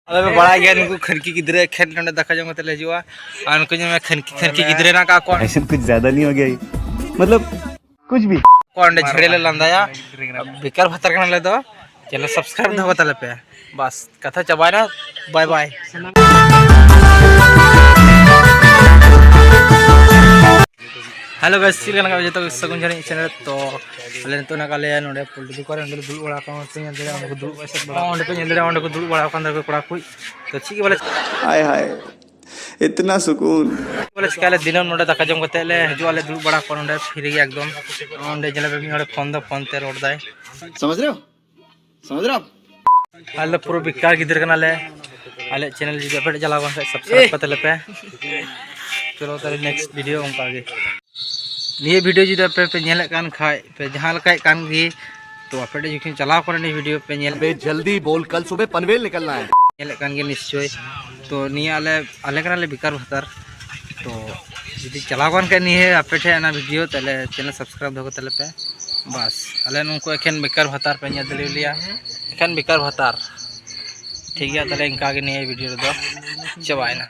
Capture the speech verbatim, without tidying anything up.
ᱟᱞᱮ ᱯᱮ ᱵᱟᱲᱟᱭ ᱜᱮᱭᱟ, ᱱᱩᱠᱩ ᱠᱷᱟᱱᱠᱤ ᱜᱤᱫᱽᱨᱟᱹ ᱮᱠᱷᱮᱱ ᱱᱚᱸᱰᱮ ᱫᱟᱠᱟ ᱡᱚᱢ ᱠᱟᱛᱮ ᱞᱮ ᱦᱤᱡᱩᱜᱼᱟ᱾ ᱟᱨ ᱱᱩᱠᱩ ᱧᱮᱞ ᱢᱮ, ᱠᱷᱟᱱᱠᱤ, ᱠᱷᱟᱱᱠᱤ ᱜᱤᱫᱽᱨᱟᱹ ᱦᱮᱱᱟᱜ ᱠᱟᱜ ᱠᱚᱣᱟ᱾ ऐसा कुछ ज्यादा नहीं हो गया ये? मतलब कुछ भी। ᱠᱚᱣᱟ ᱚᱸᱰᱮ ᱡᱷᱮᱲᱮ ᱞᱮ ᱞᱟᱸᱫᱟᱭᱟ᱾ ᱵᱮᱠᱟᱨ ᱵᱷᱟᱛᱟᱨ ᱠᱟᱱᱟᱞᱮ ᱫᱚ᱾ ᱪᱮᱱᱮᱞ ᱥᱟᱵᱥᱠᱨᱟᱭᱤᱵ ᱫᱚᱦᱚ ᱠᱟᱛᱟ ᱞᱮᱯᱮ᱾ ᱵᱟᱥ, ᱠᱟᱛᱷᱟ ᱪᱟᱵᱟᱭᱮᱱᱟ᱾ ᱵᱟᱭ ᱵᱟᱭ᱾ ᱦᱮᱞᱳ ᱜᱟᱭᱥ, ᱪᱮᱫ ᱞᱮᱠᱟ ᱢᱮᱱᱟᱜ ᱯᱮᱭᱟ ᱡᱚᱛᱚ ᱜᱮ? ᱥᱟᱹᱜᱩᱱ ᱡᱟᱹᱱᱤᱡ ᱪᱮᱱᱮᱞ᱾ ᱛᱚ ᱟᱞᱮ ᱱᱤᱛᱚᱜ ᱢᱮᱱᱟᱜ ᱠᱟᱜ ᱞᱮᱭᱟ ᱱᱚᱰᱮ ᱯᱳᱞᱴᱨᱤ ᱫᱚᱠᱟᱱ ᱨᱮ, ᱚᱸᱰᱮ ᱞᱮ ᱫᱩᱲᱩᱵ ᱵᱟᱲᱟ ᱟᱠᱟᱱᱟ᱾ ᱚᱸᱰᱮ ᱯᱮ ᱧᱮᱞ ᱫᱟᱲᱮᱭᱟᱜᱼᱟ, ᱚᱸᱰᱮ ᱠᱚ ᱫᱩᱲᱩᱵ ᱵᱟᱲᱟ ᱟᱠᱟᱱ ᱛᱟᱠᱚ ᱠᱚᱲᱟ ᱠᱚ᱾ ᱛᱚ ᱪᱮᱫ ᱜᱮ ᱵᱟᱞᱮ ᱦᱟᱭ ᱦᱟᱭ, ᱤᱛᱱᱟ ᱥᱩᱠᱩᱱ᱾ ᱵᱚᱞᱮ ᱪᱤᱠᱟᱹ ᱟᱞᱮ ᱫᱤᱱᱟᱹᱢ ᱱᱚᱰᱮ ᱫᱟᱠᱟ ᱡᱚᱢ ᱠᱟᱛᱮ ᱞᱮ ᱦᱤᱡᱩᱜᱼᱟ, ᱞᱮ ᱫᱩᱲᱩᱵ ᱵᱟᱲᱟ ᱠᱚᱜᱼᱟ ᱱᱚᱰᱮ ᱯᱷᱨᱤ ᱜᱮ ᱮᱠᱫᱚᱢ᱾ ᱚᱸᱰᱮ ᱧᱮᱞ ᱢᱮ ᱢᱤᱫ ᱦᱚᱲ ᱯᱷᱳᱱ ᱫᱚ ᱯᱷᱳᱱ ᱛᱮ ᱨᱚᱲ ᱫᱟᱭ᱾ समझ रहे हो? समझ रहे हो आप? ᱟᱞᱮ ᱫᱚ ᱯᱩᱨᱟᱹ ᱵᱮᱠᱟᱨ ᱜᱤᱫᱽᱨᱟᱹ ᱠᱟᱱᱟᱞᱮ᱾ ᱟᱞᱮ ᱪᱮᱱᱮᱞ ᱡᱩᱫᱤ ᱟᱯᱮ ᱴᱷᱮᱱ ᱪᱟᱞᱟᱣ ᱠᱟᱱ ᱠᱷᱟᱡ ᱥᱟᱵᱥᱠᱨᱟᱭᱤᱵ ᱠᱟᱛᱮ ᱞᱮᱯᱮ᱾ ᱪᱚᱞᱚ ᱛᱟᱦᱞᱮ ᱱᱮᱠᱥᱴ ᱵᱷᱤᱰᱤᱭᱳ ᱚᱱᱠᱟ ᱜᱮ᱾ ᱱᱤᱭᱟᱹ ᱵᱷᱤᱰᱤᱭᱳ ᱡᱩᱫᱤ ᱟᱯᱮ ᱯᱮ ᱧᱮᱞᱮᱫ ᱠᱟᱱ ᱠᱷᱟᱡ ᱯᱮ ᱡᱟᱦᱟᱸ ᱞᱮᱠᱟᱭᱮᱫ ᱠᱟᱱ ᱜᱮ, ᱛᱚ ᱟᱯᱮ ᱴᱷᱮᱱ ᱡᱚᱠᱷᱚᱱ ᱪᱟᱞᱟᱣ ᱠᱟᱱᱟ ᱱᱤᱭᱟᱹ ᱵᱷᱤᱰᱤᱭᱳ ᱯᱮ ᱧᱮᱞ ᱵᱮ ᱡᱚᱞᱫᱤ ᱵᱚᱞ, ᱠᱟᱞ ᱥᱩᱵᱮ ᱯᱟᱱᱵᱮᱞ ᱱᱤᱠᱟᱞᱱᱟ ᱦᱟᱭ᱾ ᱧᱮᱞᱮᱫ ᱠᱟᱱ ᱜᱮ ᱱᱤᱥᱪᱳᱭ᱾ ᱛᱚ ᱱᱤᱭᱟᱹ ᱟᱞᱮ, ᱟᱞᱮ ᱠᱟᱱᱟᱞᱮ ᱵᱮᱠᱟᱨ ᱵᱷᱟᱛᱟᱨ᱾ ᱛᱚ ᱡᱩᱫᱤ ᱪᱟᱞᱟᱣ ᱠᱟᱱ ᱠᱷᱟᱡ ᱱᱤᱭᱟᱹ ᱟᱯᱮ ᱴᱷᱮᱱ ᱚᱱᱟ ᱵᱷᱤᱰᱤᱭᱳ, ᱛᱟᱦᱞᱮ ᱪᱮᱱᱮᱞ ᱥᱟᱵᱥᱠᱨᱟᱭᱤᱵ ᱫᱚᱦᱚ ᱠᱟᱛᱮ ᱞᱮᱯᱮ᱾ ᱵᱟᱥ, ᱟᱞᱮ ᱱᱩᱠᱩ ᱮᱠᱷᱮᱱ ᱵᱮᱠᱟᱨ ᱵᱷᱟᱛᱟᱨ ᱯᱮ ᱧᱮᱞ ᱫᱟᱲᱮᱭᱟᱞᱮᱭᱟ, ᱮᱠᱷᱮᱱ ᱵᱮᱠᱟᱨ ᱵᱷᱟᱛᱟᱨ᱾ ᱴᱷᱤᱠ ᱜᱮᱭᱟ, ᱛᱟᱦᱞᱮ ᱤᱱᱠᱟ ᱜᱮ ᱱᱤᱭᱟᱹ ᱵᱷᱤᱰᱤᱭᱳ ᱨᱮᱫᱚ ᱪᱟᱵᱟᱭᱮᱱᱟ᱾